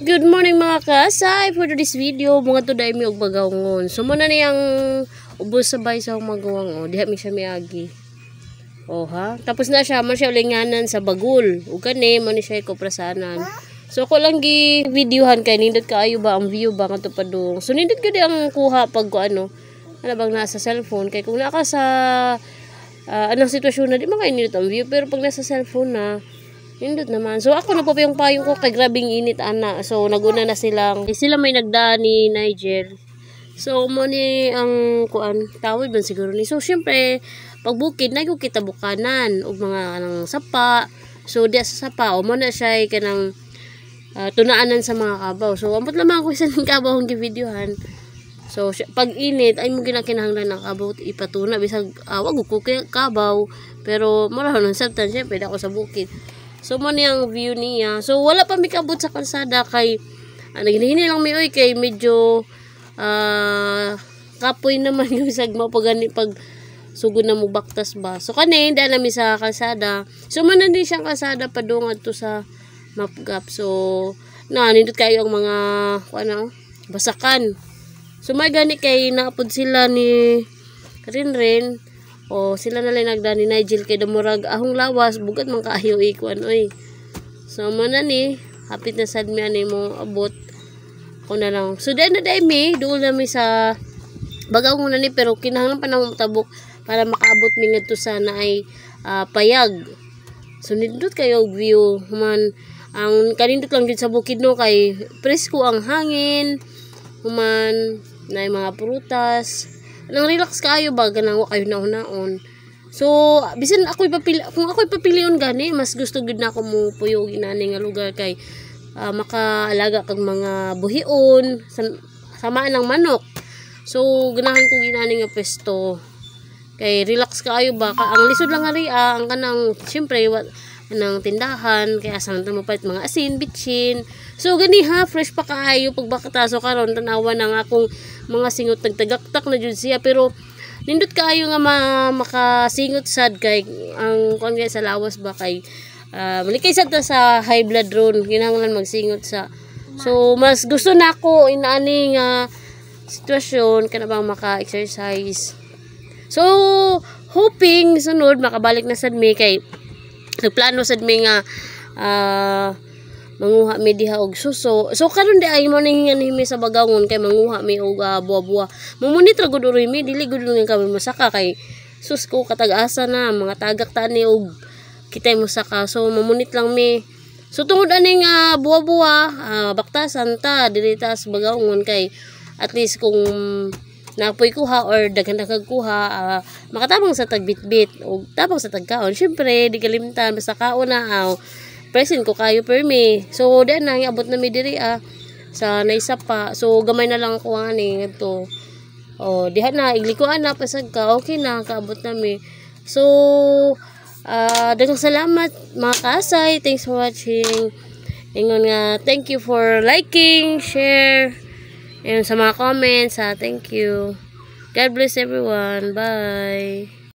Good morning, mga kasay! For this video, mga to mi og Bagawngon. So muna niyang ubos sa bay sa maguwang, oh. Diha mi siya miagi. Oh ha. Tapos na siya man siya ulinganan sa bagul. Ug kani mo ni siya kuprasanan. So ako lang gi videohan kay nindot kaayo ba ang view ba ngadto padung. So nindot gud ang kuha pag ko ano ano bang nasa cellphone, kay kung naka sa anong sitwasyon na, di man kayo nindot ang view, pero pag nasa cellphone na, nindot naman. So ako na po yung payong ko kay grabing init ana. So naguna na silang eh, sila may nagdaan ni Nigel. So mo ni ang kuan, tawid man siguro ni. So syempre pag bukid na kita bukanan og mga kanang sapa. So diya sa sapa o mo na siya kanang tunaanan sa mga kabaw. So ambot lamang ako isa ng kabaw ang givideohan. So pag init ay mo ginakinahanglan ng kabaw ipatuna, bisag wag ko kabaw, pero mura nun sabtan, syempre ako sa bukid. So mo ni ang view niya. So wala pa mi kaabot sa kalsada kay naghinihini lang mi oy, kay medyo kapoy naman yung bisag mo pag gani pag sugod na mo baktas ba. So kani daan nami sa kalsada. So man na din siyang kalsada padung adto sa Mapgap. So na nindot kayo ang mga ano basakan. So may gani kay naapod sila ni Rinrin o sila na lang nagdaan ni Nigel kay damurag ahong lawas bugat man kaayo ikuan oy. So mo na ni hapit na sad mi ani mo abot ko na lang. So dahil na dahil mi doon na mi sa bagaw na ni, pero kinahanglan pa na tabok para makaabot mi ngadto sa naay payag. So nindot kayo og view human ang kanindot lang gid sa bukid no, kay presko ang hangin, human na mga prutas. Nang relax kaayo ba, ganang wa kayo naon. So bisan ako ipapili, kung ako ipapilion gani, mas gusto gid na ako mo puyo inani nga lugar kay makaalaga kag mga buhion samaan ng manok. So ganahan ko ginani nga pwesto kay relax kaayo ba. Ang lisod lang ari ang kanang syempre wa ng tindahan, kay asa man ta mo palit mga asin, bitsin. So gani ha, fresh pa kaayo pagbakta. So karon tan-awa na nga akong mga singot, nagtagaktak na jud siya, pero nindot kaayo nga makasingot sad kay ang kuan kay sa lawas ba, kay malikay sad ta sa high blood ron, kinahanglan magsingot sa. So mas gusto na ako inaani nga sitwasyon kana bang maka-exercise. So hoping sunod makabalik na sad mi, kay nagplano sad mi nga manguha mi diha og suso. So karon di ay mo nang mi sa Bagawngon kay manguha mi og buwa-buwa. Mumunit ra gud uroy mi, dili gud nga kami masaka kay sus ko katag-asa na mga tagak ta ni og kitay mosaka. So mamunit lang mi. So tungod ani nga buwa-buwa, baktasan ta diri ta sa Bagawngon kay at least kung napoy kuha or daghan-daghang kuha, makatabang sa tagbitbit o tabang sa tagkaon. Syempre di kalimtan, basta kaon na aw present ko kayo permi. So di na abot na mi diri sa naisa pa. So gamay na lang ako ani ngadto. Oh, diha na iglikuan na pasag ka, okay na kaabot na mi. So daghang salamat, mga kaasay. Thanks for watching. Ingon nga thank you for liking, share and sa mga comments ha. Thank you. God bless everyone. Bye.